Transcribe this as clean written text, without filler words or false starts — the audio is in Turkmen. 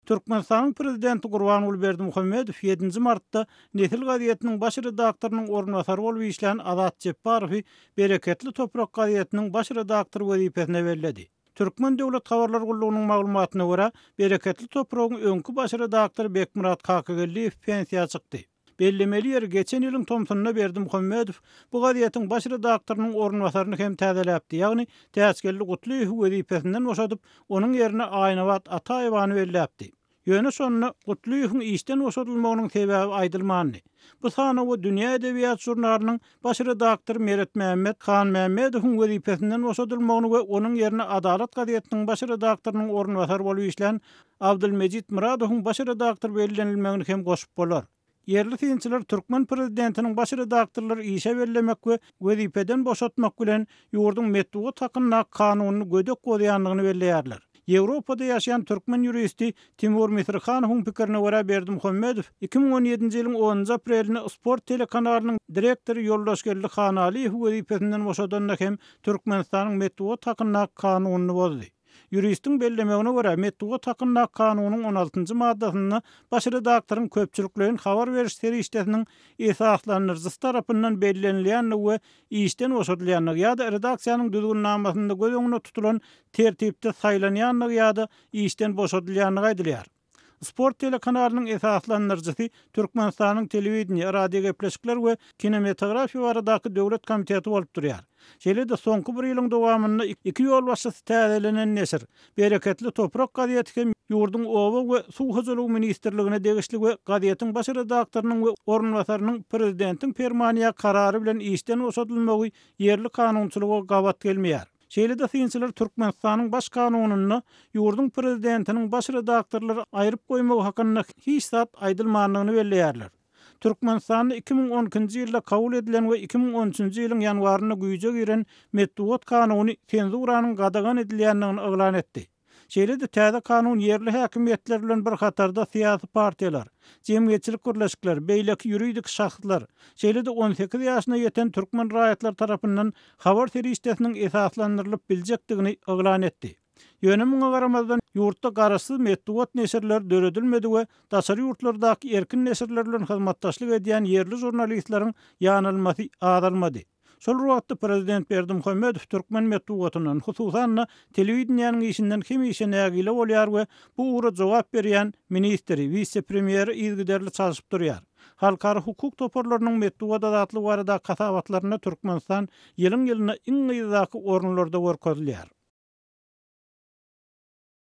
Türkmenistanyň Prezidenti Gurbanguly Berdimuhamedow ýedinji martda Nesil gazetiniň baş redaktorynyň orunbasary bolup işlän Azat Jepbarowy Bereketli toprak gazetiniň baş redaktory wezipesine belledi. Türkmen döwlet habarlar gullugynyň maglumatyna görä, Bereketli topragyň öňki baş redaktory Bekmyrat Kakageldiýew pensiýa çykdy. Bellemeli ýeri, geçen ýylyň tomsunda Berdimuhamedow bu gazetiň baş redaktorynyň orunbasaryny hem täzeläpdi, ýagny Täçgeldi Gutlyýewi wezipesinden boşadyp, onuň ýerine Aýnabat Ataýewany belläpdi. Ýöne şonda Gutlyýewiň işden boşadylmagynyň sebäbi aýdylmandy. Bu sanawa Dünýä edebiýat žurnalynyň baş redaktory Meretmämmet Hanmämmedowyň wezipesinden boşadylmagyny we onuň ýerine Adalat gazetiniň baş redaktorynyň orunbasary bolup işlän Abdylmejit Myradowyň baş redaktor bellenilmegini hem goşup bolar. Ýerli synçylar türkmen prezidentiniň baş redaktorlary işe bellemek we wezipeden boşatmak bilen ýurduň metbugat hakyndaky kanunyny gödek bozýandygyny belleýärler. Ýewropada ýaşaýan türkmen ýuristi Timur Misrihanowyň pikirine görä Berdimuhamedow 2017-nji ýylyň onunjy aprelinde Sport telekanalynyň direktory Ýoldaşgeldi Hanalyýewi wezipesinden boşadanda hem Türkmenistanyň metbugat hakyndaky kanunyny bozdy. Ýuristiň bellemegine görä, Metbugat hakyndaky kanunyň on altynjy maddasynda baş redaktoryň köpçülikleýin habar beriş serişdesiniň esaslandyryjysy tarapyndan bellenilýändigi we işden boşadylýandygy ýa-da redaksiýanyň düzgünnamasynda göz öňünde tutulan tertipde saýlanýandygy ýa-da işden boşadylýandygy aýdylýar. Sport telekanalynyň esaslandyryjysy Türkmenistanyň Telewideniýe, radiogepleşikler we kinematografiýa baradaky döwlet komiteti bolup durýar. Şeýle-de soňky bir ýylyň dowamynda iki ýolbaşçysy täzelenen neşir, Bereketli toprak gazeti hem ýurduň Oba we suw hojalygy ministrligine degişli we gazetiň baş redaktorynyň we orunbasarynyň prezidentiň permany ýa karary bilen işden boşadylmagy ýerli kanunçylyga gabat gelmeýär. Şeýle-de synçylar Türkmenistanyň Baş kanunynda ýurduň prezidentiniň baş redaktorlary aýryp goýmagy hakynda hiç zat aýdylmandygyny belleýärler. Türkmenistanda 2012-nji ýylda kabul edilen we 2013-nji ýylyň ýanwarynda güýje giren Metbugat kanuny senzuranyň gadagan edilýändigini yglan etdi. Şeýle-de täze kanun ýerli häkimiýetler bilen bir hatarda syýasy partiýalar, jemgyýetçilik birleşikleri, beýleki ýuridik şahslar, şeýle-de 18 ýaşyna ýeten türkmen raýatlary tarapyndan habar serişdesiniň esaslandyrylyp biljekdigini yglan etdi. Ýöne muňa garamazdan, ýurtda garaşsyz metbugat neşirleri döredilmedi we daşary ýurtlardaky erkin neşirler bilen hyzmatdaşlyk edýän ýerli žurnalistleriň ýanalmasy azalmady. Şol bir wagtda prezident Berdimuhamedow türkmen metbugatyndan, hususan-da, telewideniýäniň işinden hemişe nägile bolýar we bu ugra jogap berýän ministri, wise-premýeri yzygiderli çalşyp durýar. Halkara hukuk toparlarynyň metbugat azatlygy baradaky hasabatlarynda Türkmenistan ýylyň-ýylyna iň yzdaky orunlarda görkezilýär.